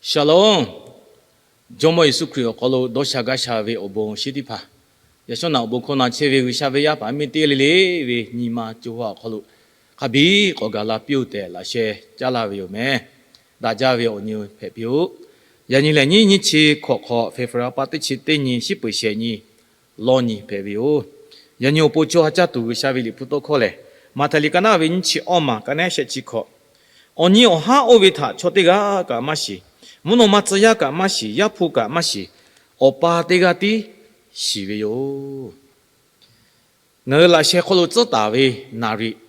Shalom. Jawˇmawˇ Yeˍsuˆ Hkriꞈ awˬ hk'aw lo dawˇ sha gaˇ sha ve awˬ bon chi teˇ hpaˍ, yaꞈ shawˉ naꞈ awˬ bon hkawˇ na chehˇ ve G'uiˬsha ve yaˇ paˍ miˇ teˇ g'aˇ le le ve nyi ma co ha awˬ hk'aw lo hk'a biˇ k'awꞈ gaˬ la piˇ-oˆ tehꞈ laꞈ sheh caˉ laˇ ve yoˬ meh. Daꞈ jaˇ ve awˬ nyi hpehꞈ piˇ-oˆ. Yaꞈ nyi lehˬ nyiˇ nyiˇ chi hkawꞈ hk'awꞈ, February pa teˇ chi teˇ nyi, shiˉ peuˬ shehˍ nyi lawˇ nyi hpehꞈ ve yoˬ. Yaꞈ nyi awˬ pon chaw ha caˇ tuˬ G'uiˬsha ve Liꞈ hpu tawˇ hkawˇ lehˬ, Maꞈhtehˍ liꞈ ka naˆ ve nyiˇ chi awˇ maˬ, ka naˆ shehˆ chi hkawꞈ, Awˬ nyi awˬ haˉ oˇ ve htaꞈ chaw teˇ g'aˇ kaꞈ maˇ shiˍ. Mvuhˇ naw ma tcuh yaˇ kaꞈ maˇ shiˍ. Yaˇ hpu kaꞈ maˇ shiˍ. Awˬ pa teˇ g'aˇ tiˉ shiˍ ve yoˬ. Ngaˬ hui laꞈ sheh hk'aw lo tcuhˉ taˍ ve naˍriˍ,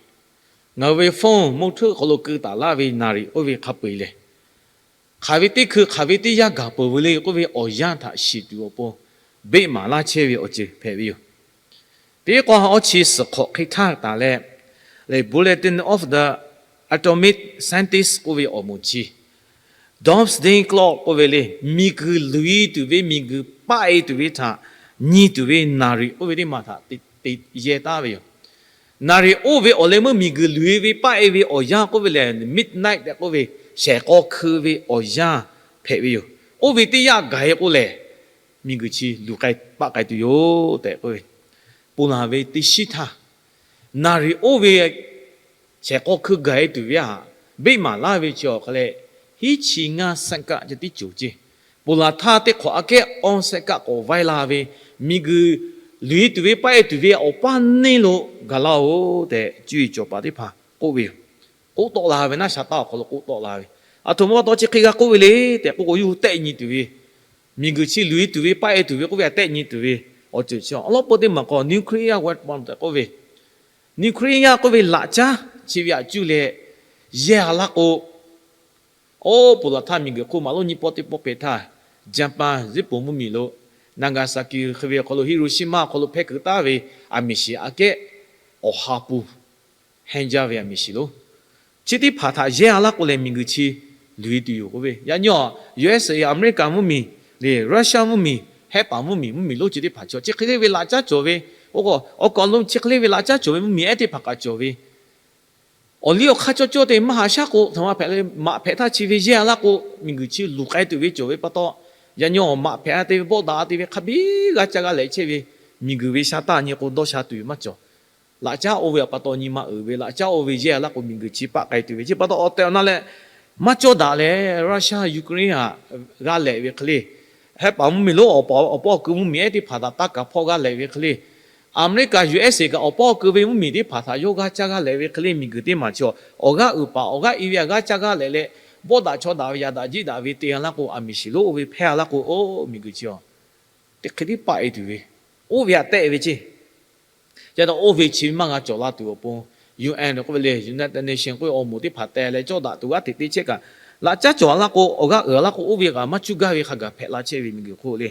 ngaˬ hui ve phone moˇ htuˆ hk'aw lo keu taˍ laˇ ve naˍriˍ oˇ ve hk'a peu-eˬ lehˬ, hk'aˬ ve teˇ hkui hk'aˬ ve teˇ yanˇ gaˬ peuˬ ve le k'oˆ ve awˬ yanˇ htaꞈ shiˍ tuˬ awˬ pon beˆ maˍ laˇ chehˇ ve awˬ ceuˬ hpehꞈ ve yoˬ. Teˇ k'awˇ ha awˇ chi suhˍ hk'awꞈ hk'e htaˇ taˍ leh, lehˬ Bulletin of the Atomic Scientists k'oˆ ve awˬ moˍ chi, Doomsday Clock k'oˆ ve le, miˬguiˬ luˬ-e tuˬ ve, miˬguiˬ paˆ-e tuˬ ve htaꞈ nyi tuˬ ve naˍriˍ oˇ ve teˇ maˬ htaꞈ te yehˇ taˍ ve yoˬ. Naˍriˍ oˇ ve awˬ leh meuˇ miˬguiˬ luˬ-e ve paˆ-e ve awˬ yanˇ k'oˆ ve lehˬ, midnight tehꞈ k'oˆ ve, shehˍ k'aw hkui ve awˬ yanˇ hpehꞈ ve yoˬ. Oˇ ve teˇ yanˇ gaˬ-e k'o lehˬ, miˬguiˬ chi luˬ k'ai paˆ k'ai tuˬ yoˬ tehꞈ k'oˆ ve, ponˬ laˬ ve teˇ shiˉ htaˇ, naˍriˍ oˇ ve shehˍ k'aw hkui gaˬ-e tuˬ ve htaꞈ beˆ maˍ laˇ ve chi awˬ hk'aw leh, hiˉ chi ngaˇ sehˆ kaˆ ceh tiˉ cawˬ ceˇ. Ponˬ laˬ htaˇ teˇ hk'awꞈ aꞈ kehˉ awˇ sehˆ kaˆ k'awꞈ vaiˇ la ve, miˬguiˬ luˬ-e tuˬ ve paˆ-e tuˬ ve awˬ paˇ neˇ lo gaˬ laˇ-oˬ tehꞈ, cuˇ yiˍ cawˬ paˍ teˇ hpaˍ k'oˆ ve yoˬ. K'oˆ tawˆ la ve naˆ sha taˇ awˬ hk'aw lo k'oˆ tawˆ la ve, aˬ htoꞈ ma pa taw chi hk'e g'a k'oˆ ve le tehꞈ k'oˆ k'o, yawˇ hui tehˆ nyi tuˬ ve, miˬguiˬ chi luˬ-e tuˬ ve paˆ-e tuˬ ve k'oˆ ve htaꞈ tehˆ nyi tuˬ ve awˬ ceuˬ chi awˬ lawn peu teˇ maˬ k'o, nuclear weapon tehꞈ k'oˆ ve, nuclear k'oˆ ve laꞈ caˉ chi ve htaꞈ cuˇ leh yehˇ-a laˇ k'o, oˇ ponˬ laˬ htaˇ miˬguiˬ hk'oˆ maˍ lonˉ nyiˇ pawˆ teˇ pawˆ hpehꞈ htaˇ, Japan ziˉ poˍ mvuhˇmiˬ lo, Nagasaki hk'e ve awˬ hk'aw lo, Hiroshima awˬ hk'aw lo hpehˇ kuiˬ taˍ ve aˬ miˍ shiˍ aꞈ kehˉ awˬ ha pu henˇ jaˇ ve aˬ miˍ shiˍ lo, chi teˇ hpaˍ htaꞈ yehˇ-a laˇ k'o lehˬ, miˬguiˬ chi luˬ-e tuˬ yoˬ k'oˆ ve. Yaꞈ nyi awˬ U S A, Aˍmeˍriˆkaˍ mvuhˇmiˬ le, Russia mvuhˇmiˬ, hehˆ paˍ mvuhˇmiˬ, mvuhˇmiˬ lonˉ chi teˇ hpaˍ chaw chi hk'e le ve laꞈ caˉ cawˬ ve, oˇ k'o awˬ kaˍ lo chi hk'e le ve laꞈ caˉ cawˬ ve mvuhˇmiˬ ehˉ teˇ hpaˍ kaꞈ cawˬ ve, awˬ liˇ awˬ hk'aˇ cawˇ cawˇ te maˇ haꞈ shaˉ k'o, htaꞈ ma hpehꞈ leh maꞈ hpehꞈ htaˇ chi ve yehˇ-a laˇ k'o, miˬguiˬ chi luˬ k'ai tuˬ ve cawˬ ve pa taw, yaꞈ nyi awˬ maꞈ hpehꞈ-a te ve, bawˆ daꞈ-a te ve hk'a biˇ g'a caˇ g'a lehꞈ chehˇ ve, miˬguiˬ ve sha taˇ nyi k'o dawˇ sha tuˬ yoˬ maˇ cawˬ. Laꞈ caˉ oˇ ve awˬ pa taw nyi ma uiˍ ve, laꞈ caˉ oˇ ve yehˇ-a laˇ k'o, miˬguiˬ chi paˆ k'ai tuˬ ve chi pa taw awˬ tehˬ awˬ na leh maˇ cawˇ daꞈ leh, Russia Ukraine htaꞈ g'a lehꞈ ve hk'e le, hehˆ paˍ mvuhˇmiˬ lonˉ awˬ pa awˬ pa awˬ ku mvuhˇmiˬ ehˉ teˇ hpaˍ htaꞈ taˇ kaˍ hpawˇ g'a lehꞈ ve hk'e le, Aˍmeˍriˆkaˍ U S A kaꞈ awˬ pa awˬ ku ve mvuhˇmiˬ teˇ hpaˍ htaꞈ yawˇ g'aˇ caˇ g'aˇ lehꞈ ve hk'e le, miˬguiˬ teˇ maˬ chi awˬ g'aˇ uiˍ paˍ awˬ g'aˇ i ve htaꞈ g'aˇ caˇ g'aˇ lehꞈ leh, bawˆ daꞈ chaw daꞈ ve, yaꞈ daꞈ jiˆ daꞈ ve te-a laˇ k'o, aˬ miˍ shiˍ lonˉ oˇ ve hpehˇ-a laˇ k'o, oˇ miˬguiˬ chi awˬ teˇ hk'e tiˉ paˆ-e tuˬ ve, oˇ ve htaꞈ tehˆ ve ceˇ. Ca taw oˇ ve chi ve maˇ g'a cawˬ la tuˬ awˬ pon, U N k'oˆ ve le, United Nations k'oˆ ve awˬ moˍ teˇ hpaˍ te leh cawˇ daꞈ tuˬ g'aˇ hteꞈ te chehˇ kaꞈ, laꞈ caˉ cawˬ-a laˇ k'o, awˬ g'aˇ uiˍ-a laˇ k'o, oˇ ve kaꞈ maˇ cuˇ gaˇ ve hk'a gaˬ hpehꞈ la chehˇ ve miˬguiˬ hk'oˆ le.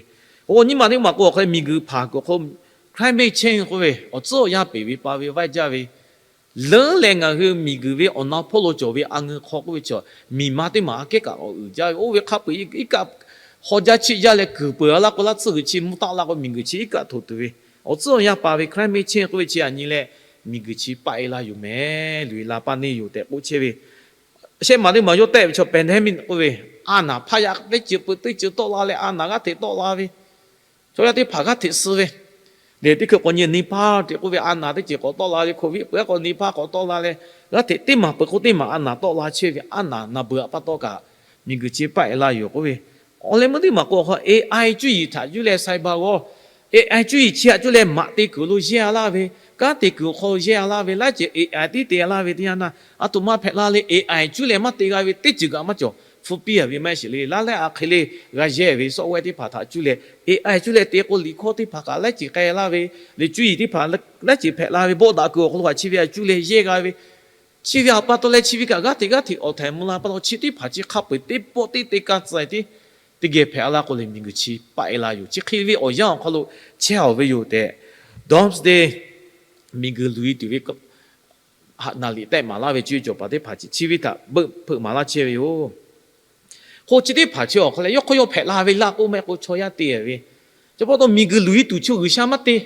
Oˇ nyiˇ maˬ teˇ maˬ k'o awˬ hk'e miˬguiˬ hpaˍ kuiˬ hk'oˆ climate change k'oˆ ve awˬ tcuhˉ awˬ yanˇ peˬ ve pa ve vaiˇ jaˇ ve, leuˉ leh ngaˬ hui miˬguiˬ ve awˬ na hpawˇ lo cawˬ ve a ngeu hk'aw k'oˆ ve chaw, miˬ ma teˇ maˬ aꞈ kehˉ kaꞈ awˬ uiˍ jaˇ ve, oˇ ve hk'a peu-eˬ iˉ kaˆ haw jaˇ chiˆ jaˇ leh kuiˬ peuˬ-a laˇ k'o, laˇ tsuhˇ g'uiˬ chi mvuh taˆ laˇ k'o, miˬguiˬ chi iˉ kaˆ htoꞈ tuˬ ve, awˬ tcuhˉ awˬ yanˇ pa ve climate change k'oˆ ve chi aꞈ nyi leh, miˬguiˬ chi paˆ-e la yoˬ meh, luˬ-e la paˇ neˇ yoˬ tehꞈ k'oˆ chehˇ ve. Shehˆ maˬ teˇ maˬ yawˇ tehˆ ve chaw pandemic k'oˆ ve, a naˍ hpaˇ yaˇ teˇ ceuˬ peuˬ teˇ ceuˬ tawˆ la leh a naˍ g'aˇ hteꞈ tawˆ la ve, chaw yaˇ teˇ hpaˍ g'aˇ hteꞈ suh ve, lehˬ teˇ hkui k'awꞈ nyi Nepal tehꞈ k'oˆ ve a naˍ teˇ ceuˬ k'awꞈ tawˆ la ve, COVID peuˬ-a k'o Nepal k'awꞈ tawˆ la leh, g'aˇ hteꞈ teˇ maˬ peuˬ k'o teˇ maˬ a naˍ tawˆ la chehˇ ve, a naˍ naˍ beuˬ-a pa taw kaꞈ, miˬguiˬ chi paˆ-e la yoˬ k'oˆ ve. Awˬ leh meuˇ teˇ maˬ k'o awˬ hk'aw A I cuˇ yiˍ htaꞈ cuˇ leh cyber war, A I cuˇ yiˍ chi htaꞈ cuˇ leh maꞈ te kuiˬ lo yehˇ-a laˇ ve, kanˉ te kuiˬ awˬ hk'aw lo yehˇ-a laˇ ve, laiˉ ceuˬ A I tiˉ te-a laˇ ve teˇ yanˇ na, aˬ htoꞈ ma hpehꞈ la le, A I cuˇ leh maˇ te g'a ve teˇ ceuˬ kaꞈ maˇ cawˬ. Hpu piˇ-a ve maˇ heˆ sheˍ le, laˇ lehˉ a hk'e le g'a yehˇ ve software teˇ hpaˍ htaꞈ cuˇ leh, A I cuˇ leh te k'o liꞈ hkawˇ teˇ hpaˍ kaꞈ laiˉ ceuˬ k'ai laˇ ve, liꞈ cuˇ yiˍ teˇ hpaˍ laiˉ ceuˬ hpehꞈ la ve, bawˆ daꞈ kuiˬ awˬ hk'aw lo kaꞈ chi ve htaꞈ cuˇ leh yehˇ g'a ve, chi ve awˬ pa taw leh chi ve kaꞈ g'aˇ hteꞈ g'aˇ hteꞈ awˬ htaiˍ mvuh la pa taw chi teˇ hpaˍ chi hk'a peu-eˬ teˇ pawˆ teˇ te ka tcuh tiˉ teˇ geh hpehꞈ-a laˇ k'o lehˬ, miˬguiˬ chi paˆ-e la yoˬ. Chi hk'e ve awˬ yanˇ awˬ hk'aw lo chehˇ-a ve yoˬ tehꞈ, Doomsday, miˬguiˬ luˬ-e tuˬ ve haꞈ naˍ liꞈ tehˆ maˍ laˇ ve cuˇ yiˍ cawˬ paˍ teˇ hpaˍ chi ve htaꞈ beuˆ hpeuꞈ maˍ laˇ chehˇ ve yoˬ. K'o chi teˇ hpaˍ chi awˬ hk'aw leh yawˇ hk'aw yawˇ hpehꞈ la ve laˇ k'oˆ mehˆ k'o chaw yaˇ te ve, chi pa taw miˬguiˬ luˬ-e tuˬ chi G'uiˬsha maˇ te.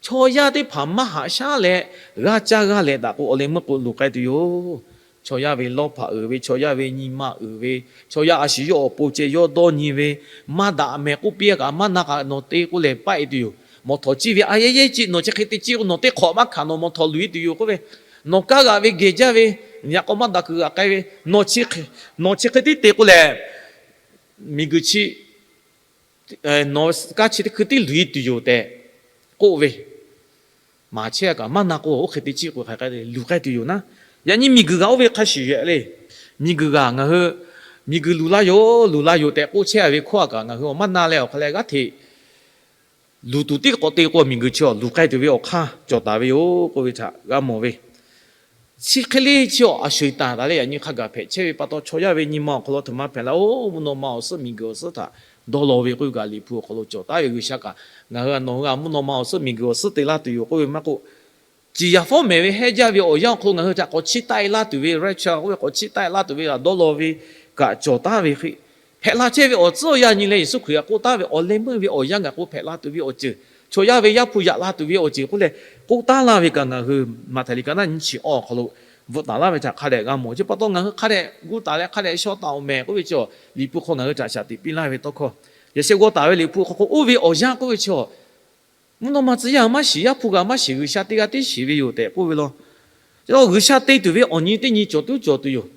Chaw yaˇ teˇ hpaˍ maˇ haꞈ shaˉ leh g'aˇ caˇ g'aˇ lehꞈ daꞈ k'o, awˬ leh meuˇ k'o luˬ k'ai tuˬ yoˬ. Chaw yaˇ ve lawˇ hpaꞈ uiˍ ve, chaw yaˇ ve nyi ma uiˍ ve, chaw yaˇ a shu yawˇ awˬ pon ceh yawˇ dawˇ nyi ve, maˇ daꞈ mehˍ k'oˆ piˇ a kaꞈ maˇ na kaꞈ nawˬ te k'o lehˬ paˆ e tuˬ yoˬ. Mawˬ htawˍ ciˇ ve a yehˉ yehˉ ciˇ, nawˬ chi hk'e te ciˇ k'o nawˬ teˇ hk'awꞈ maˇ hkanˍ, nawˬ mawˬ htawˍ luˬ e tuˬ yoˬ k'oˆ ve, nawˬ kaˇ g'aꞈ ve geh jaˇ ve, yaꞈ k'aw maˇ daꞈ kuiˬ g'aꞈ k'ai ve, nawˬ chi hk'e te k'o lehˬ, miˬguiˬ chi nawˬ kaˇ chi teˇ hkui tiˉ luˬ e tuˬ yoˬ tehꞈ k'oˆ ve, maˍ chehˇ a kaꞈ maˇ na k'o, oˇ hk'e te ciˇ k'o hk'aˬ hk'e luˬ k'ai tuˬ yoˬ naˉ. Yaꞈ nyi miˬguiˬ g'aꞈ oˇ ve hk'a shuˍ yehˬ le. Miˬguiˬ g'aꞈ ngaˬ hui miˬguiˬ luˬ laˇ yoˬ, luˬ laˇ yoˬ tehꞈ k'oˆ chehˇ a ve hkawˇ a kaꞈ ngaˬ hui awˬ maˇ na leh awˬ hk'a leh g'aˇ hteꞈ luˬ tuˬ tiˉ k'awꞈ te k'o, miˬguiˬ chi awˬ luˬ k'ai tuˬ ve awˬ hk'aˇ cawˬ taˍ ve yoˬ k'oˆ ve htaꞈ g'a mawˬ ve. Chi hk'e le chi awˬ a shuˍ taˍ taˍ leh yaꞈ nyi hk'a gaˬ hpehꞈ chehˇ ve pa taw, chaw yaˇ ve nyi ma awˬ hk'aw lo a htoꞈ ma hpehꞈ la oˬ, mvuhˇ naw ma awˬ suhˉ miˬguiˬ awˬ suhˉ htaꞈ dawˇ law ve k'oˆ ve kaꞈ Liꞈ hpu awˬ hk'aw lo cawˬ taˍ ve. G'uiˬsha kaꞈ ngaˬ hui a nawˬ hui a mvuhˇ naw ma awˬ suhˉ miˬguiˬ awˬ suhˉ te laˇ tuˬ yoˬ k'oˆ ve maˇ k'oˆ, ciˍ yaˍ fawˉ mehˍ ve hehnˇ jaˇ ve awˬ yanˇ awˬ hk'aw lo ngaˬ hui htaꞈ k'awꞈ chiˇ taˆ e laˇ tuˬ ve, rapture k'oˆ ve k'awꞈ chiˇ taˆ e laˇ tuˬ ve htaꞈ dawˇ law ve kaꞈ cawˬ taˍ ve hk'e, hpehꞈ la chehˇ ve awˬ tcuhˉ awˬ yanˇ nyi leh Yeˍsuˆ Hkriꞈ htaꞈ k'oˆ taˍ ve awˬ leh meuˇ ve awˬ yanˇ gaˬ k'o hpehꞈ la tuˬ ve awˬ ceuˬ, chaw yaˇ ve Yaˇ hpu yaꞈ la tuˬ ve awˬ ceuˬ k'oˆ leh k'oˆ taˍ laˇ ve kaꞈ ngaˬ hui Maꞈhtehˍ liꞈ ka naˉ nyiˇ chi awˬ awˬ hk'aw lo bvuhꞈ taˍ laˇ ve htaꞈ hk'a dehꞈ g'a mawˬ. Chi pa taw ngaˬ hui hk'a dehꞈ gu taˍ leh hk'a dehꞈ shaw taˍ-oˬ mehˍ k'oˆ ve chi Liꞈ hpu hk'aw ngaˬ hui htaꞈ shaˍ tiꞈ piˇ laˇ ve tawˇ hkawˇ, yaꞈ sheh g'aw taˍ ve Liꞈ hpu hk'aw k'o oˇ ve awˬ yanˇ k'oˆ ve chi mvuhˇ naw ma tcuh yaˇ maˇ shiˍ, Yaˇ hpu g'a maˇ shiˍ, G'uiˬsha teˇ g'aˇ tiˉ shiˍ ve yoˬ tehꞈ k'oˆ ve law. Chi G'uiˬsha te tuˬ ve awˬ nyi teˇ nyi cawˬ tuˉ cawˬ tuˬ yoˬ.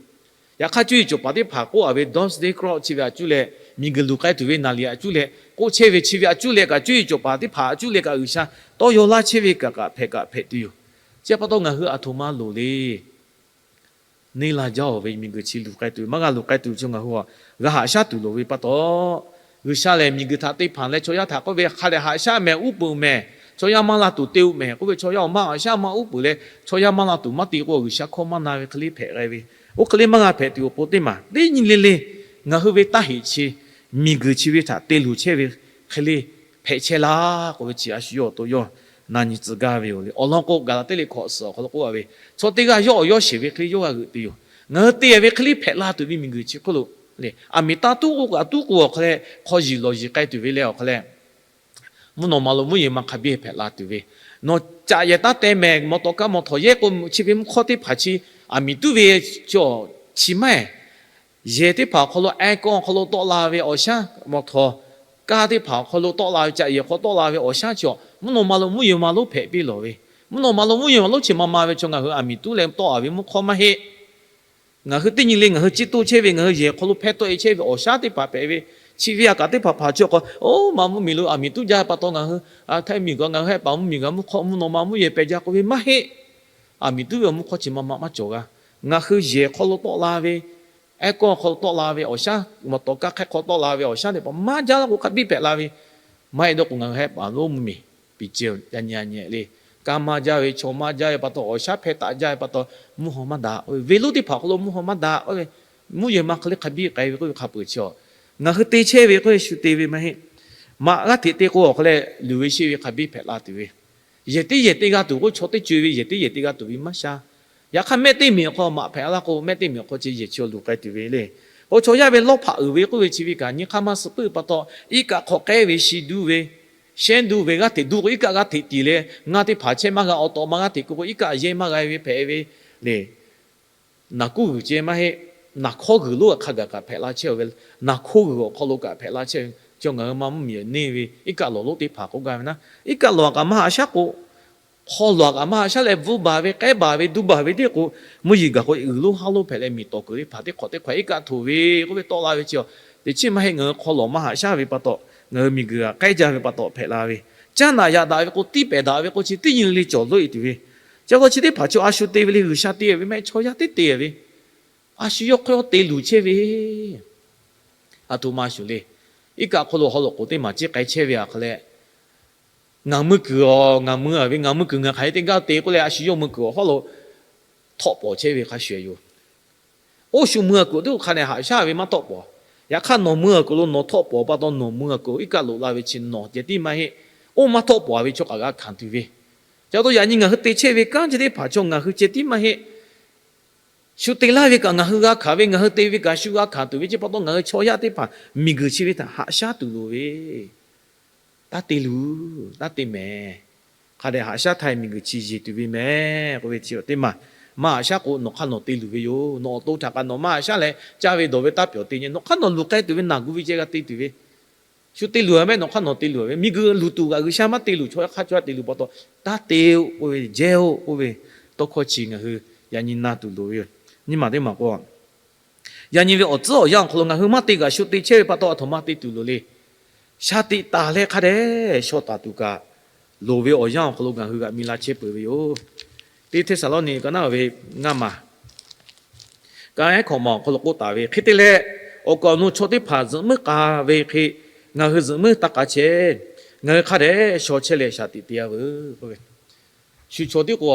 Yaꞈ hk'aˇ cuˇ yiˍ cawˬ paˍ teˇ hpaˍ k'oˆ a ve Doomsday Clock chi ve a cuˇ leh, miˬguiˬ luˬ k'ai tuˬ ve naˍ liꞈ a cuˇ leh k'oˆ chehˇ ve chi ve a cuˇ leh kaꞈ, cuˇ yiˍ cawˬ paˍ teˇ hpaˍ a cuˇ leh kaꞈ G'uiˬsha tawˇ yaw laˇ chehˇ ve kaꞈ kaꞈ hpehꞈ kaꞈ hpehꞈ tuˬ yoˬ. Chi pa taw ngaˬ hui a htoꞈ ma loˍ le. Neˇ la jaˇ-oˬ ve miˬguiˬ chi luˬ k'ai tuˬ ve maˇ g'a luˬ k'ai tuˬ ve chaw ngaˬ hui a g'a haꞈ shaˉ tuˬ loˍ ve pa taw, G'uiˬsha lehˬ miˬguiˬ htaꞈ te hpanˍ leh chaw yaˇ htaꞈ k'oˆ ve hk'a dehꞈ haꞈ shaˉ mehˍ, uˉ peunˍ mehˍ, chaw yaˇ maˇ la tuˬ te-o mehˍ k'oˆ ve, chaw yaˇ awˬ maˇ haꞈ shaˉ maˇ uˉ peunˍ leh chaw yaˇ maˇ la tuˬ maˇ te k'o, G'uiˬsha hkawˇ maˇ na ve hk'e le hpehꞈ g'a ve. Oˇ hk'e le maˇ g'a hpehꞈ tuˬ awˬ pon teˇ maˬ teˇ nyi le le ngaˬ hui ve taˇ heꞈ chi miˬguiˬ chi ve htaꞈ te luˬ chehˇ ve hk'e le hpehꞈ chehˇ laˇ k'oˆ ve chi a shu yawˇ awˬ to yawˇ na nyi tcuh gaˇ ve yoˬ le. Awˬ lawn k'o, Gaˍlaˍtiˆ liꞈ hkawꞈ suhˍ awˬ hk'aw lo k'oˆ a ve, chaw teˇ g'aˇ yawˇ awˬ yawˇ sheˍ ve hk'e le yawˇ g'a g'euꞈ tuˬ yoˬ. Ngaˬ hui te ve hk'e le hpehꞈ la tuˬ ve miˬguiˬ chi hk'oˆ lo le, aˬ miˍ taˇ tuˉ k'o kaꞈ tuˉ k'o awˬ hk'a leh hk'aw yiˬ lawˬ yiˬ k'ai tuˬ ve leh awˬ hk'a leh mvuhˇ naw ma lo mvuhˇ yeˬ ma hk'a biˇ hpehꞈ la tuˬ ve, nawˬ caꞈ yehˬ taˇ teh mehˍ, mawˬ tawˍ kaˇ mawˬ htawˍ yehˇ k'o, chi ve mvuhˇ hk'awˇ teˇ hpaˍ chi aˬ miˍ tuˉ ve chi maˇ heˆ. Yehˬ teˇ hpaˍ awˬ hk'aw lo, aircon awˬ hk'aw lo tawˆ la ve awˬ shaˉ, mawˬ htawˍ kaˇ teˇ hpaˍ awˬ hk'aw lo tawˆ la ve, caꞈ yehˬ hk'aw tawˆ la ve awˬ shaˉ chi a mvuhˇ naw ma lo mvuhˇ yeˬ ma lonˉ hpehꞈ piˇ lawˬ ve, mvuhˇ naw ma lo mvuhˇ yeˬ ma lonˉ chi ma ma ve chaw ngaˬ hui aˬ miˍ tuˉ leh tawˆ a ve mvuhˇ hk'awˇ maˇ heˆ. Ngaˬ hui teˇ nyi le ngaˬ hui ciˇ toˇ chehˇ ve, ngaˬ hui yehˬ hk'aw lo hpeh tawˆ e chehˇ ve awˬ shaˉ teˇ hpaˍ hpehꞈ ve, chi ve a kaꞈ teˇ hpaˍ hpaˍ chi awˬ hk'aw, oˇ ma mvuhˇ miˬ lo aˬ miˍ tuˉ jaˇ pa taw ngaˬ hui htaˇ miˬ gaˬ ngaˬ hui hehˆ paˍ mvuhˇ miˬ g'a mvuhˇ hk'awˇ mvuhˇ naw ma mvuhˇ yeˬ peh jaˇ k'oˆ ve maˇ heˆ. Aˬ miˍ tuˉ ve awˬ mvuhˇ hk'awˇ chi ma ma maˇ cawˬ g'a. Ngaˬ hui yehˬ hk'aw lo tawˆ la ve, aircon hk'aw lo tawˆ la ve awˬ shaˉ, mawˬ tawˍ kaˇ hk'ehˇ hk'aw tawˆ la ve awˬ shaˉ teˇ hpaˍ maˇ jaˇ laˇ k'o hk'a biˇ hpehꞈ la ve, maˇ heˆ dawˇ k'o ngaˬ hui hehˆ paˍ lonˉ mvuhˇ miˬ piˍ ceh yaꞈ nyi a nyi le. Kaˇ maˇ jaˇ ve, chaw maˇ jaˇ ve pa taw, awˬ shaˉ hpeh taˆ jaˇ ve pa taw, mvuhˇ haw maˇ daꞈ k'oˆ ve, ve lonˉ teˇ hpaˍ hk'aw lo mvuhˇ haw maˇ daꞈ k'oˆ ve, mvuhˇ yeˬ ma hk'e le hk'a biˇ k'ai ve k'oˆ ve hk'a peuˬ chi a, ngaˬ hui te chehˇ ve k'oˆ ve shu te ve maˇ heˆ. Maꞈ g'aˇ hteꞈ te k'o awˬ hk'a leh luˬ ve sheˆ ve hk'a biˇ hpehꞈ la tuˬ ve, yehˬ teˇ yehˬ te g'a tuˬ k'o, chaw teˇ co-e ve yehˬ teˇ yehˬ te g'a tuˬ ve maˇ sha. Yaꞈ hk'aˇ mehˆ teˇ miˬ awˬ hk'aw maꞈ hpehꞈ laˇ k'o, mehˆ teˇ miˬ awˬ hk'aw chi yehˬ chi awˬ luˬ k'ai tuˬ ve le. K'o chaw yaˇ ve lawˇ hpaꞈ uiˍ ve k'oˆ ve chi ve kaꞈ nyi hk'aˇ maˇ suh puiˉ pa taw, iˉ kaˆ hk'aw k'ehˉ ve shi duˇ ve, shehˉ duˇ ve g'aˇ hteꞈ duˇ k'o, iˉ kaˆ g'aˇ hteꞈ tiˍ leh ngaˇ teˇ hpaˍ chehˇ maˇ g'a, awˬ tawꞈ ma g'aˇ hteꞈ k'oˆ k'o, iˉ kaˆ yehˇ maˇ g'a ve hpehꞈ ve le. Naˬ kuˇ g'uiˬ ceh maˇ heˆ. Naˬ hkawˇ g'uiˬ lonˉ hk'a gaˬ kaꞈ hpehꞈ la chehˇ ve, naˬ hko g'uiˬ awˬ hk'aw lo kaꞈ hpehꞈ la chehˇ ve. Chi ngaˬ hui ma mvuhˇ miˬ neˇ ve iˉ kaˆ lawˬ lonˉ teˇ hpaˍ k'oˆ gaˇ ve naˉ, iˉ kaˆ lawˬ a kaꞈ maˇ haꞈ shaˉ k'o, hk'aw lawˬ a kaꞈ maˇ haꞈ shaˉ leh bvuhˇ baˬ ve k'ehˉ baˬ ve duˇ baˬ ve teˇ k'o, mvuhˇ yeˬ gaˬ k'o uiˍ lonˉ haˉ lonˉ hpehꞈ leh miˬ tawˍ kuiˬ teˇ hpaˍ teˇ hk'awꞈ teˇ hk'awꞈ iˉ kaˆ htoꞈ ve k'oˆ ve tawˆ la ve chi a, teꞈ chiˉ maˇ heˆ. Ngaˬ hui hk'aw lawˬ maˇ haꞈ shaˉ ve pa taw, ngaˬ hui miˬ guiˬ g'aꞈ k'ehˉ jaˇ ve pa taw hpehꞈ la ve, caˇ naꞈ yaꞈ daꞈ ve k'o, tiˇ pehˍ daꞈ ve k'o, chi teˇ nyi le cawˬ loˆ e tuˬ ve, chi pa taw chi teˇ hpaˍ chaw a shu te ve le, G'uiˬsha te ve mehˆ chaw yaˇ teˇ te ve, a shu yawˇ hk'aw yawˇ te luˬ chehˇ ve, a htoꞈ ma shuˍ le. Iˉ kaˆ hk'aw lo haw loꞈ k'oˍ teˇ maˬ ciˇ k'ai chehˇ ve a hk'a leh, ngaˬ mui kuiˬ awˬ ngaˬ mui a ve, ngaˬ mui kuiˬ ngaˬ hk'aˬ hk'e te gaˇ te k'oˆ leh, a shu yawˇ mui kuiˬ awˬ hawˉ lo htawˆ pawˍ chehˇ ve hk'a shuˍ yoˬ. Oˇ shu mui a kuiˬ teˇ hk'a dehꞈ haꞈ shaˉ ve maˇ htawˆ pawˍ. Yaꞈ hk'aˇ nawˬ mui a kuiˬ lo nawˬ htawˆ pawˍ pa taw, nawˬ mui a kuiˬ iˉ kaˆ loꞈ la ve chi nawˬ ceh tiˉ maˇ heˆ. Oˇ maˇ htawˆ pawˍ ve chaw kaꞈ g'a hkanˍ tuˬ ve, ca taw yaꞈ nyi ngaˬ hui te chehˇ ve kanˉ chi teˇ hpaˍ chaw ngaˬ hui ceh tiˉ maˇ heˆ. Shu te laˇ ve kaꞈ ngaˬ hui g'a hkanˍ ve, ngaˬ hui te ve kaꞈ shu g'a hkanˍ tuˬ ve, chi pa taw ngaˬ hui chaw yaˇ teˇ hpaˍ miˬ guiˬ chi ve htaꞈ haꞈ shaˉ tuˬ loˍ ve, taˇ te luˬ, taˇ te mehˍ. Hk'a dehꞈ haꞈ shaˉ htaˇ miˬ guiˬ chi yeˬ tuˬ ve mehˍ k'oˆ ve chi teˇ maˬ. maˇ haꞈ shaˉ k'o, nawˬ hk'aˇ nawˬ te luˬ ve yoˬ. Nawˬ awˬ to htaꞈ kaꞈ nawˬ maˇ haꞈ shaˉ leh caˇ ve dawˬ ve taˇ pyawˬ te nyi. Nawˬ hk'aˇ nawˬ luˬ k'ai tuˬ ve naˬ gu ve ceh g'a te tuˬ ve, shu te luˬ a mehˆ, nawˬ hk'aˇ nawˬ te luˬ a ve, miˬguiˬ luˬ tuˬ kaꞈ G'uiˬsha maˇ te luˬ, chaw yaˇ hk'aˇ chaw yaˇ te luˬ pa taw, taˇ te-oˆ k'oˆ ve, jehˇ-oˆ k'oˆ ve tawˇ hkawˇ chi ngaˬ hui yaꞈ nyi na tuˬ loˍ ve yoˬ. Nyi maˬ teˇ maˬ k'o, yaꞈ nyi ve awˬ tcuhˉ awˬ yanˇ awˬ hk'aw lo ngaˬ hui maˇ te kaꞈ shu te chehˇ ve pa taw, aˬ htoꞈ ma te tuˬ loˍ le. Shaˍ tiꞈ taˍ leh hk'a dehꞈ shaw taˍ tuˬ kaꞈ loˍ ve awˬ yanˇ awˬ hk'aw lo ngaˬ hui g'aꞈ mi la chehˇ peuˬ ve yoˬ. Teˇ Hteˇsaˍlawˇniˆ ka naˉ ve ngaˇ maˬ ka ehˉ hkawꞈ maˬ awˬ hk'aw lo k'oˆ taˍ ve, hk'e te leh, awˬ kaˍ awˬ nu chaw teˇ hpaˍ zuhꞈ muiˉ k'a ve hk'e, ngaˬ hui zuhꞈ muiˉ taˇ k'a chehˇ. Ngaˬ hui hk'a dehꞈ shaw chehˇ leh shaˍ tiꞈ te-a veuˬ k'oˆ ve, shu chaw tiˉ k'o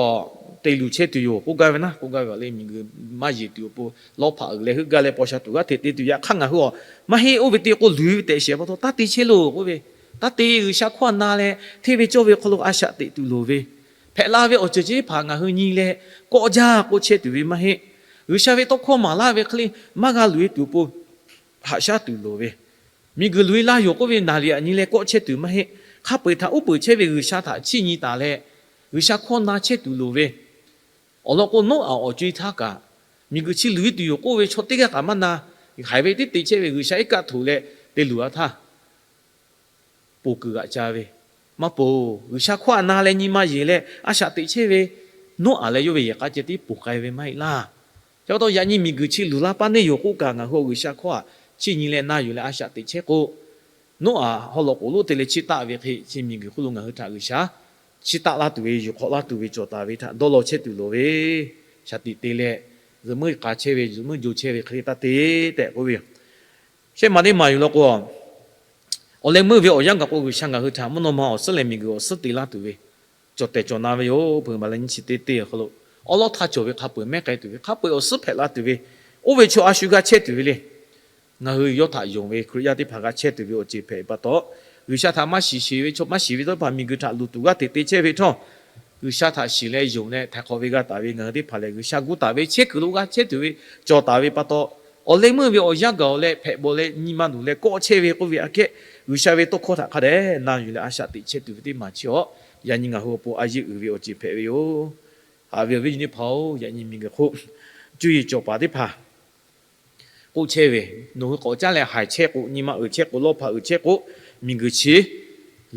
te luˬ chehˇ tuˬ yoˬ k'oˆ gaˇ ve naˉ, k'oˆ gaˇ ve awˬ leh miˬguiˬ maˇ yeˬ tuˬ awˬ pon lawˇ hpaꞈ uiˍ leh heuˆ gaˇ leh paw sha tuˬ g'aˇ hteꞈ te tuˬ, yaꞈ hk'aˇ ngaˬ hui awˬ maˇ heˆ. Oˇ ve te k'o luˬ ve tehꞈ shehˍ pa taw, taˇ te chehˇ loˬ k'oˆ ve, taˇ te. G'uiˬsha hkawˇ a na leh hteˇ ve cawˇ ve hk'aw lo a shaꞈ teꞈ tuˬ loˍ ve, hpehꞈ la ve awˬ ceuˬ chi teˇ hpaˍ ngaˬ hui nyi leh kawˆ jaˇ k'oˆ chehˇ tuˬ ve maˇ heˆ. G'uiˬsha ve tawˇ hkawˇ maˍ laˇ ve hk'e le maˇ g'a luˬ e tuˬ awˬ pon haꞈ shaˉ tuˬ loˍ ve, miˬguiˬ luˬ e laˇ yoˬ k'oˆ ve naˍ riˍ aꞈ nyi leh kawˆ chehˇ tuˬ maˇ heˆ. Hk'a peu-eˬ htaꞈ uˉ peunˍ chehˇ ve G'uiˬsha htaꞈ chiˇ nyi taˍ leh, G'uiˬsha hkawˇ na chehˇ tuˬ loˍ ve, awˬ lawn k'o, Noˉaꞈ awˬ co-e htaˇ kaꞈ miˬguiˬ chi luˬ e tuˬ yoˬ k'oˆ ve chaw teˇ g'aˇ kaꞈ maˇ na, haiˬ ve teˇ te chehˇ ve G'uiˬsha iˉ kaˆ htoꞈ leh te luˬ a htaˇ, ponˬ kuiˬ g'aꞈ ca ve, maˇ ponˬ. G'uiˬsha hkawˇ a na leh nyi ma yeˬ leh a shaꞈ teꞈ chehˇ ve Noˉaꞈ leh yawˇ ve yehˬ k'a ceh tiˉ ponˬ k'ai ve maˇ heˆ laˇ. Chi pa taw yaꞈ nyi miˬguiˬ chi luˬ la paˇ neˇ yoˬ k'oˆ kaꞈ, ngaˬ hui awˬ G'uiˬsha hkawˇ htaꞈ chiˇ nyi leh na yuˬ leh a shaꞈ teꞈ chehˇ k'o, Noˉaꞈ haw lawꞈ k'oˍ lonˉ te leh chiˇ taˆ ve hk'e, chi miˬguiˬ hk'oˆ lo ngaˬ hui htaꞈ G'uiˬsha chiˇ taˆ laˇ tuˬ ve, yuˬ hk'awꞈ laˇ tuˬ ve cawˬ taˍ ve htaꞈ dawˇ law chehˇ tuˬ loˍ ve, shaˍ tiꞈ te leh zuhꞈ muiˉ k'a chehˇ ve, zuhꞈ muiˉ jo chehˇ ve hk'e le taˇ te tehꞈ k'oˆ ve yoˬ. Shehˆ maˬ teˇ maˬ yuˬ law k'o, awˬ leh meuˇ ve awˬ yanˇ gaˬ k'o, G'uiˬsha ngaˬ hui htaꞈ mvuhˇ naw ma awˬ suhˉ leh miˬguiˬ awˬ suhˉ te laˇ tuˬ ve cawˬ tehˬ cawˬ na ve yoˬ. Hpeuꞈ maˍ leh nyiˇ chi teˇ teˇ awˬ hk'aw lo awˉ lawˉ htaˇ cawˬ ve hk'a peu-eˬ mehˉ k'ai tuˬ ve, hk'a peu-eˬ awˬ suhˉ hpehꞈ la tuˬ ve, oˇ ve chaw a shu g'a chehˇ tuˬ ve le. Ngaˬ hui yawˇ htaꞈ yonˍ ve Hkriꞈ yaˇ teˇ hpaˍ g'a chehˇ tuˬ ve awˬ ceuˬ hpehꞈ pa taw, G'uiˬsha htaꞈ maˇ shiˍ sheˍ ve chaw, maˇ shiˍ ve chaw teˇ hpaˍ miˬguiˬ htaꞈ luˬ tuˬ g'aˇ hteꞈ te chehˇ ve htawˇ, G'uiˬsha htaꞈ shiˍ leh yonˍ leh htaiˍ hk'awꞈ ve g'a taˍ ve ngaˬ hui teˇ hpaˍ lehˬ, G'uiˬsha gu taˍ ve chehˇ kuiˬ lo g'a chehˇ tuˬ ve cawˬ taˍ ve pa taw, awˬ leh meuˇ ve awˬ yanˇ gaˬ awˬ leh hpehꞈ bawˬ leh nyi ma luˬ leh kawˆ chehˇ ve k'oˆ ve aꞈ kehˉ, G'uiˬsha ve tawˇ hkawˇ htaꞈ hk'a dehꞈ na yuˬ leh a shaꞈ teꞈ chehˇ tuˬ ve teˇ maˬ chi awˬ, yaꞈ nyi ngaˬ hui awˬ pon a yeˇ uiˍ ve awˬ ceuˬ hpehꞈ ve yoˬ. Haꞈ ve awˬ viˉ nyi teˇ hpaˍ-oˬ, yaꞈ nyi miˬguiˬ hk'oˆ cuˇ yiˍ cawˬ paˍ teˇ hpaˍ k'oˆ chehˇ ve, nawˬ hui k'awꞈ caˉ leh haiˬ chehˇ k'o, nyi ma uiˍ chehˇ k'o, lawˇ hpaꞈ uiˍ chehˇ k'o, miˬguiˬ chi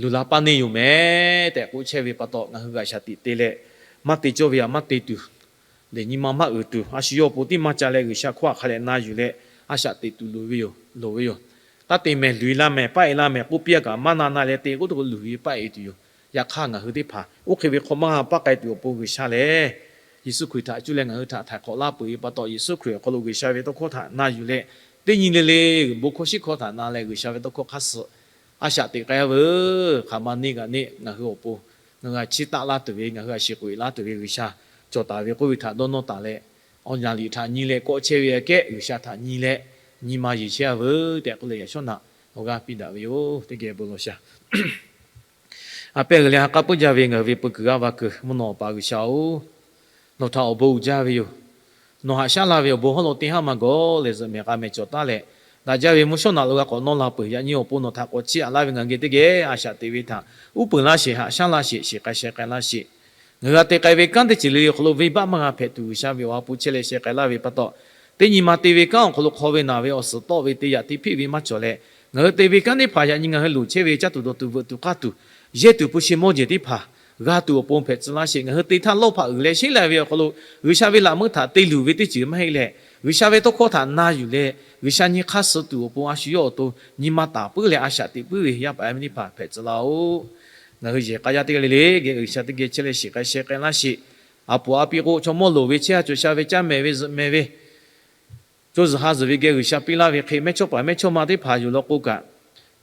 luˬ la paˇ neˇ yoˬ mehˍ tehꞈ k'oˆ chehˇ ve pa taw, ngaˬ hui g'a shaˍ tiꞈ te leh, maˇ te cawˇ ve aꞈ maˇ te tuˬ, lehˬ nyi ma maˇ uiˍ tuˬ, a shu yawˇ awˬ pon tiˉ maˇ ca leh G'uiˬsha hkawˇ htaꞈ hk'a dehꞈ na yuˬ leh a shaꞈ teꞈ tuˬ loˍ ve yoˬ, loˍ ve yoˬ. Taˇ te mehˍ, luˬ e laˇ mehˍ, paˆ e laˇ mehˍ k'oˆ piˇ a kaꞈ, maˇ na na leh te k'oˆ teˇ k'o luˬ e paˆ e tuˬ yoˬ. Yaꞈ hk'aˇ ngaˬ hui teˇ hpaˍ oˇ hk'e ve hk'aw maˇ g'a paˆ k'ai tuˬ awˬ pon G'uiˬsha lehˬ, Yeˍsuˆ Hkriꞈ htaꞈ cuˇ leh ngaˬ hui htaꞈ htaiˍ hk'awꞈ laˇ peuˬ ve pa taw, Yeˍsuˆ Hkriꞈ awˬ hk'aw lo G'uiˬsha ve tawˇ hkawˇ htaꞈ na yuˬ leh, teˇ nyi le le bon hkawˇ shiˉ hkawˇ htaꞈ na leh G'uiˬsha ve tawˇ hkawˇ hk'a suh a shaꞈ teꞈ k'ai a veuˬ. Hk'aˬ ma neˇ g'aꞈ neˆ ngaˬ hui awˬ pon ngaˬ hui g'a chiˇ taˆ laˇ tuˬ ve, ngaˬ hui g'a shiˍ k'oꞈ e laˇ tuˬ ve G'uiˬsha cawˬ taˍ ve k'oˆ ve htaꞈ dawˇ nawˇ taˍ leh, awˬ yaꞈ liꞈ htaꞈ nyi leh kawˆ chehˇ ve aꞈ kehˉ, G'uiˬsha htaꞈ nyi leh nyi ma yeˬ chehˇ a veuˬ tehꞈ k'oˆ leh, yaꞈ shawˉ naꞈ awˬ g'aˇ piˇ daꞈ ve yoˬ. Teˇ geh bon lawˬ shaˍ. A pehˇ g'uiˬ leh ha k'aˉ puiˉ jaˇ ve ngaˬ hui ve peu kuiˬ g'aˇ va kuiˬ mvuhˇ naw awˬ pa G'uiˬsha-oˬ, nawˬ htaꞈ awˬ bon uiˍ jaˇ ve yoˬ. Nawˬ haꞈ shaˉ laˇ ve awˬ bon hawˉ lo teˇ haˉ maˇ gawˬ leh zuhꞈ mehˍ k'a mehˍ cawˬ taˉ leh, daꞈ jaˇ ve mvuhˇ shawˉ naꞈ lo g'a k'awꞈ nawˇ la peuˬ. Yaꞈ nyi awˬ pon nawˬ htaꞈ k'awꞈ chiˇ aꞈ laˇ ve ngaˬ hui geh teˇ geh a shaꞈ teꞈ ve htaꞈ uˉ peunˍ laˇ sheˍ, haꞈ shaˉ laˇ sheˍ, shiˍ k'ai sheh k'ai laˇ sheˍ. Ngaˬ hui g'a te k'ai ve kanˉ teˇ ceuˬ le le awˬ hk'aw lo venˇbaˆ maˇ g'a hpehꞈ tuˬ, G'uiˬsha ve awˬ ha hpu chehˇ leh sheh k'ai laˇ ve pa taw, teˇ nyi ma te ve kanˉ awˬ hk'aw lo hk'aw ve naˬ ve awˬ suhˍ tawˆ ve te yaꞈ te hpiˆ ve maˇ cawˬ leh, ngaˬ hui te ve kanˉ teˇ hpaˍ yaꞈ nyi ngaˬ hui loˍ chehˇ ve caˇ tuˬ dawˬ tuˬ veuꞈ tuˬ k'aˇ tuˬ, yehˇ tuˬ hpu shi mawˇ jeˬ teˇ hpaˍ g'a tuˬ awˬ pon hpehꞈ tcuh laˇ sheˍ. Ngaˬ hui te htaˇ lawˇ hpaꞈ uiˍ leh sheˉ lai ve awˬ hk'aw lo G'uiˬsha ve laꞈ meuˇ htaꞈ te luˬ ve teˇ ceuˬ maˇ heˆ leh, G'uiˬsha ve tawˇ hkawˇ htaꞈ na yuˬ leh G'uiˬsha nyi hk'aˇ suh tuˬ awˬ pon a shu yawˇ awˬ to nyi ma taˍ puiˉ leh a shaꞈ teꞈ puiˉ ve yaˇ paˍ yaˇ miˇ teˇ hpaˍ hpehꞈ tcuh laˇ-oˬ. Ngaˬ hui yehˬ k'a yaˇ teˇ g'aˇ le le geh G'uiˬsha teˇ geh chehˇ leh shiˍ k'ai sheh k'ai laˇ sheˍ. Aˬ poˍ aˬ pi k'o, chaw mawˇ loˍ ve chehˇ ha cawˬ sha ve caˇ mehˍ ve zuhꞈ mehˍ ve, co zuhˬ ha zuhˬ ve geh G'uiˬsha piˇ laˇ ve hk'e, mehˇ chawˇ paˍ mehˇ chawˇ ma teˇ hpaˍ yuˬ law k'o kaꞈ,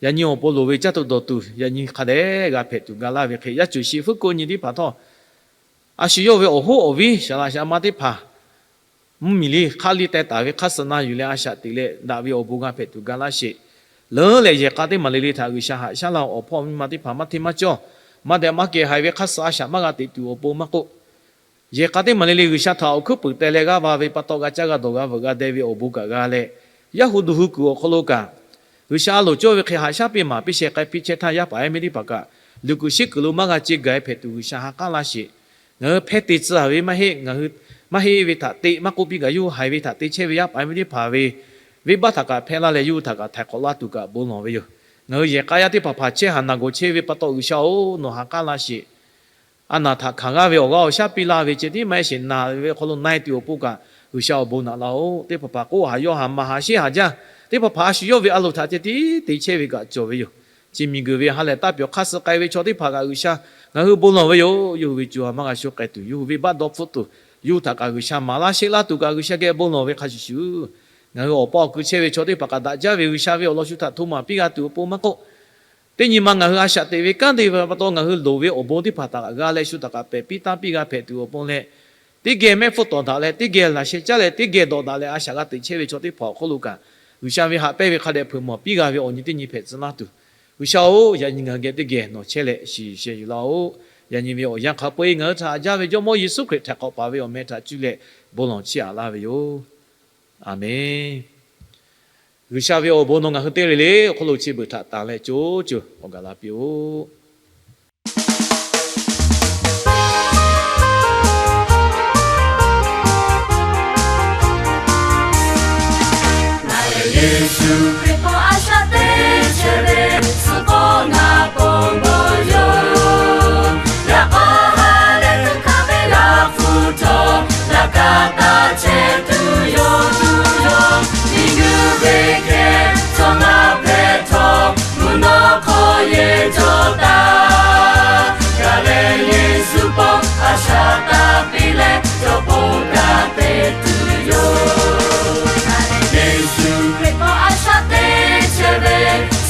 yaꞈ nyi awˬ pon loˍ ve caˇ tuˬ dawˬ tuˬ yaꞈ nyi hk'a dehꞈ g'a hpehꞈ tuˬ ga laˇ ve hk'e, yaˇ cuˬ shi fuiˉ ko nyi teˇ hpaˍ htawˇ, a shu yawˇ ve awˬ hoˉ awˬ viˉ saˍ laꞈ saˍ ma teˇ hpaˍ mvuhˇmiˬ liˇ hk'aˇ liˇ teh taˍ ve hk'aˇ suh na yuˬ leh a shaꞈ teꞈ leh daꞈ ve awˬ bon g'a hpehꞈ tuˬ ga laˇ sheˍ. Leuˉ leh yehˬ k'a teˇ maˬ le le htaꞈ G'uiˬsha haꞈ shaˉ laˇ-oˬ. Awˬ hpawˇ miˇ ma teˇ hpaˍ maˇ hteˇ maˇ cawˇ, maˇ dehꞈ maˇ kehˬ haiˬ ve hk'aˇ suh a shaꞈ maˇ g'a teꞈ tuˬ awˬ pon maˇ k'oˆ, yehˬ k'a teˇ maˬ le le G'uiˬsha htaꞈ awˬ hkuiˉ puiˍ teh leh g'aˇ va ve pa taw, g'a caˇ g'a dawˬ g'a veuꞈ g'a deh ve awˬ bon kaꞈ g'a leh, yaˇ hu duˬ hu kuiˬ awˬ hk'aw lo kaꞈ, G'uiˬsha a loˍ cawˇ ve hk'e haꞈ shaˉ piˇ maˍ piˇ sheh k'ai piˇ chehˇ htaˇ, yaˇ paˍ yaˇ miˇ teˇ hpaˍ kaꞈ luˬ kuiˬ shiˉ kuiˬ lo maˇ g'a ce gaˬ e hpehꞈ tuˬ G'uiˬsha ha k'aˉ laˇ sheˍ. Ngaˬ hui hpehˇ te tcuh ve maˇ heˆ. Ngaˬ hui maˇ heˆ ve htaꞈ te maˇ k'oˆ piˇ kaꞈ, yawˇ hui haiˬ ve htaꞈ te chehˇ ve yaˇ paˍ yaˇ miˇ teˇ hpaˍ ve venˇbaˆ htaꞈ kaꞈ hpehˇ laˇ leh, yawˇ hui htaꞈ kaꞈ htaiˍ hk'awꞈ laˇ tuˬ kaꞈ bon lawˬ ve yoˬ. Ngaˬ hui yehˬ k'a yaˇ teˇ hpaˍ hpaˍ chehˇ haˍ naˬ gawˬ chehˇ ve pa taw, G'uiˬsha-oˬ, nawˬ ha k'aˉ laˇ sheˍ. A naˬ htaꞈ hkanˍ g'aˇ ve awˬ g'aˇ awˬ shaˉ piˇ laˇ ve ceh tiˉ maˇ heˆ sheˍ, naˬ ve awˬ hk'aw lo na-e tuˬ awˬ pon kaꞈ G'uiˬsha awˬ bon naꞈ laˇ-oˬ. Teˇ hpaˍ hpaˍ k'oˆ haˍ yawˇ haˍ maˍ haˍ sheˆ haˍ jaˇ, teˇ hpaˍ hpaˍ a shu yawˇ ve a loˍ htaꞈ ceh tiˉ te chehˇ ve kaꞈ cawˬ ve yoˬ. Chi miˬguiˬ ve ha lehˬ taˇ pyawˬ hk'aˇ suh k'ai ve chaw teˇ hpaˍ kaꞈ G'uiˬsha ngaˬ hui bon lawˬ ve yoˬ. Yawˇ hui ve co ha maˇ g'a sho k'ai tuˬ, yawˇ hui venˇbaˆ dawˇ hpfuhˆ tuˬ, yawˇ hui htaꞈ kaꞈ G'uiˬsha maˍ laˇ sheˆ laˇ tuˬ kaꞈ G'uiˬsha geh bon lawˬ ve hk'a shuˍ shuˍ, ngaˬ hui awˬ pa awˬ ku chehˇ ve chaw teˇ hpaˍ kaꞈ daꞈ jaˇ ve G'uiˬsha ve awˬ lawn shu htaꞈ hto maˍ piˇ g'a tuˬ awˬ pon maˇ k'oˆ, teˇ nyi ma ngaˬ hui a shaꞈ teꞈ ve kanˉ te ve pa taw ngaˬ hui loˍ ve awˬ bon teˇ hpaˍ htaꞈ g'a leh shu htaꞈ kaꞈ pehˬ piˇ tanˇ piˇ g'a hpehꞈ tuˬ awˬ pon leh, teˇ geh mehˆ hpfuhˇ tawˍ daꞈ leh, teˇ geh laꞈ sheh caˉ leh, teˇ geh dawꞈ daꞈ leh a shaꞈ g'a teꞈ chehˇ ve chaw teˇ hpaˍ awˬ hk'oˆ lo kaꞈ, G'uiˬsha ve haꞈ pehnˇ ve hk'a dehꞈ hpeuꞈ mawˬ piˇ g'a ve awˬ nyi teˇ nyi hpehꞈ tcuh laˇ tuˬ, G'uiˬsha-oˬ, yaꞈ nyi ngaˬ hui geh teˇ geh nawˬ chehˇ leh shiˍ sheh yuˬ laˇ-oˆ. Yaꞈ nyi ve awˬ yanˇ hk'a peu-eˬ ngaˬ hui htaꞈ haꞈ jaˇ ve Jawˇmawˇ Yeˍsuˆ Hkriꞈ htaiˍ hk'awꞈ paˍ ve awˬ meh htaꞈ cuˇ leh bon lawˬ chiˇ aꞈ laˇ ve yoˬ. A menˬ. G'uiˬsha ve awˬ bon nawˬ ngaˬ hui teˇ g'aˇ le le awˬ hk'oˆ lo chi beuꞈ htaꞈ tanˬ leh co co awˬ gaˬ la piˇ-oˆ. Ngaˬ Yeˍsuˆ Hkriꞈ hk'aw a shaꞈ teꞈ chehˇ ve, suh k'o ngaˬ ponˬ bon yoˬ. Yaꞈ k'aw ha lehˬ tuˬ hkanˍ ve Laˇ hpu htawˇ, laꞈ ka taˇ chehˇ tuˬ yoˬ, tuˬ yoˬ. Miˬguiˬ ve kehˬ chaw ngaˬ hpehꞈ htawˇ, mvuhˇ naw hk'aw yehˬ cawˬ taˍ. Ngaˬ lehˬ Yeˍsuˆ hpawˇ a shaꞈ taˇ piˇ leh, yawˇ bon kanˉ te tuˬ yoˬ. Yeˍsuˆ Hkriꞈ hk'aw a shaꞈ teꞈ chehˇ ve,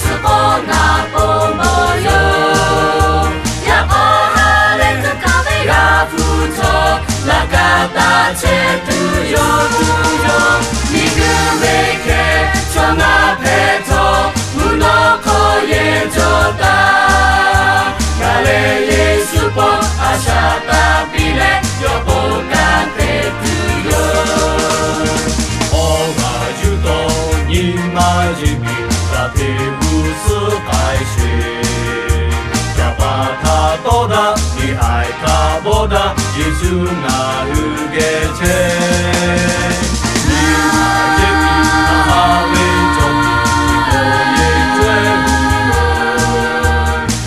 suh k'o ngaˬ ponˬ bon yoˬ. Yaꞈ k'aw ha lehˬ tuˬ hkanˍ ve Laˇ hpu htawˇ, laꞈ ka taˇ chehˇ tuˬ yoˬ, tuˬ yoˬ. Miˬguiˬ ve kehˬ chaw ngaˬ hpehꞈ htawˇ, mvuhˇ naw hk'aw yehˬ cawˬ taˍ. Ngaˬ lehˬ Yeˍsuˆ hpawˇ a shaꞈ taˇ piˇ leh, yawˇ bon kanˉ te tuˬ yoˬ. Awˬ g'aˇ yuˬ taw nyi ma yeˬ miˬ g'a te g'uˇ suhˉ k'ai sheˍ. Yaꞈ pa htaꞈ tawˇ daꞈ, miˬ haiˬ htaꞈ bawˆ daꞈ, Yeˍsuˆ ngaˬ hui geh chehˇ. Nyi ma yeˬ miˬ htaꞈ maˇ ve cawˬ miˬ, miˬ k'oˍ yeˬ cuˇ-eˬ ve yoˬ.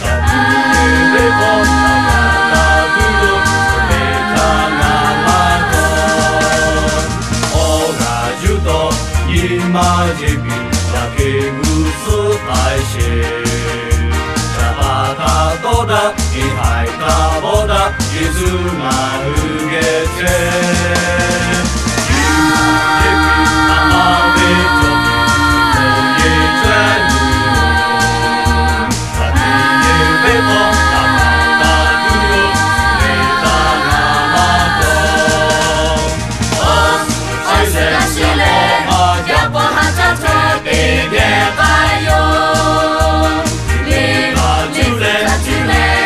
Kaꞈ tuˬ ve venˇ k'awˇ htaꞈ kaꞈ taˇ tuˬ yoˬ, mehˬ htaꞈ ngaˬ maˇ taw. Awˬ g'aˇ yuˬ taw nyi ma yeˬ miˬ g'a te g'uˇ suhˉ k'ai sheˍ. Yaꞈ pa htaꞈ tawˇ daꞈ, miˬ haiˬ htaꞈ bawˆ daꞈ, Yeˍsuˆ ngaˬ hui geh chehˇ. Yeˬ miˬ htaꞈ maˇ ve cawˬ miˬ, miˬ k'oˍ yeˬ cuˇ-eˬ ve yoˬ. Kaꞈ tuˬ ve venˇ k'awˇ htaꞈ kaꞈ taˇ tuˬ yoˬ, mehˬ htaꞈ ngaˬ maˇ taw. Awˬ suhˍ a shu g'a shiˍ leh, yaꞈ k'aw ha caˇ caˇ teˇ geh k'ai yoˬ. Liꞈ hpu leh htaꞈ cuˇ leh,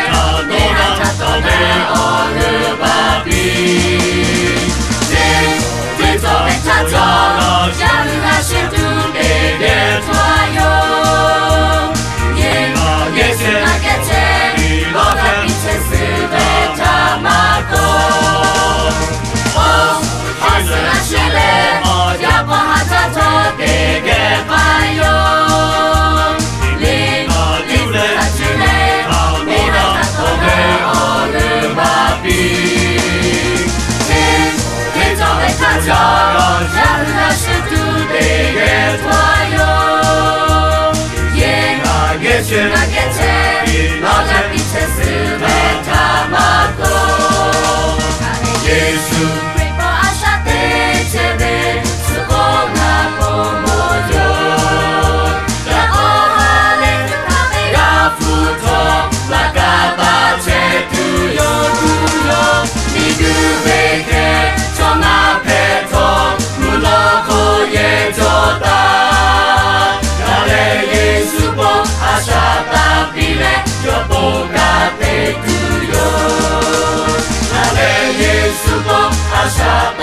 miˬ haiˬ htaꞈ tawˍ leh awˬ g'euˆ baˬ piˇ. Teˇ cawˬ ve htaˇ cawˬ, yaˇ hui g'a shiˍ tuˬ teˇ geh htaꞈ yoˬ. Yeˬ, Yeˍsuˆ geh chehˇ, lawˇ g'a piˇ chehˇ suh ve htaꞈ maˇ k'oˆ. Awˬ suhˍ a shu g'a shiˍ leh, yaꞈ k'aw ha caˇ caˇ teˇ geh k'ai yoˬ. Liꞈ hpu leh htaꞈ cuˇ leh, miˬ haiˬ htaꞈ tawˍ leh awˬ g'euˆ baˬ piˇ. Teˇ cawˬ ve htaˇ cawˬ, yaˇ hui g'a shiˍ tuˬ teˇ geh htaꞈ yoˬ. Yeˬ, Yeˍsuˆ geh chehˇ, lawˇ g'a piˇ chehˇ suh ve htaꞈ maˇ k'oˆ. Yeˍsuˆ Hkriꞈ hk'aw a shaꞈ teꞈ chehˇ ve, suh k'o ngaˬ ponˬ bon yoˬ. Yaꞈ k'aw ha lehˬ tuˬ hkanˍ ve Laˇ hpu htawˇ, laꞈ ka taˇ chehˇ tuˬ yoˬ, tuˬ yoˬ. Miˬguiˬ ve kehˬ chaw ngaˬ hpehꞈ htawˇ, mvuhˇ naw hk'aw yehˬ cawˬ taˍ. Ngaˬ lehˬ Yeˍsuˆ hpawˇ a shaꞈ taˇ piˇ leh, yawˇ bon kanˉ te tuˬ yoˬ. Ngaˬ lehˬ Yeˍsuˆ hpawˇ a shaꞈ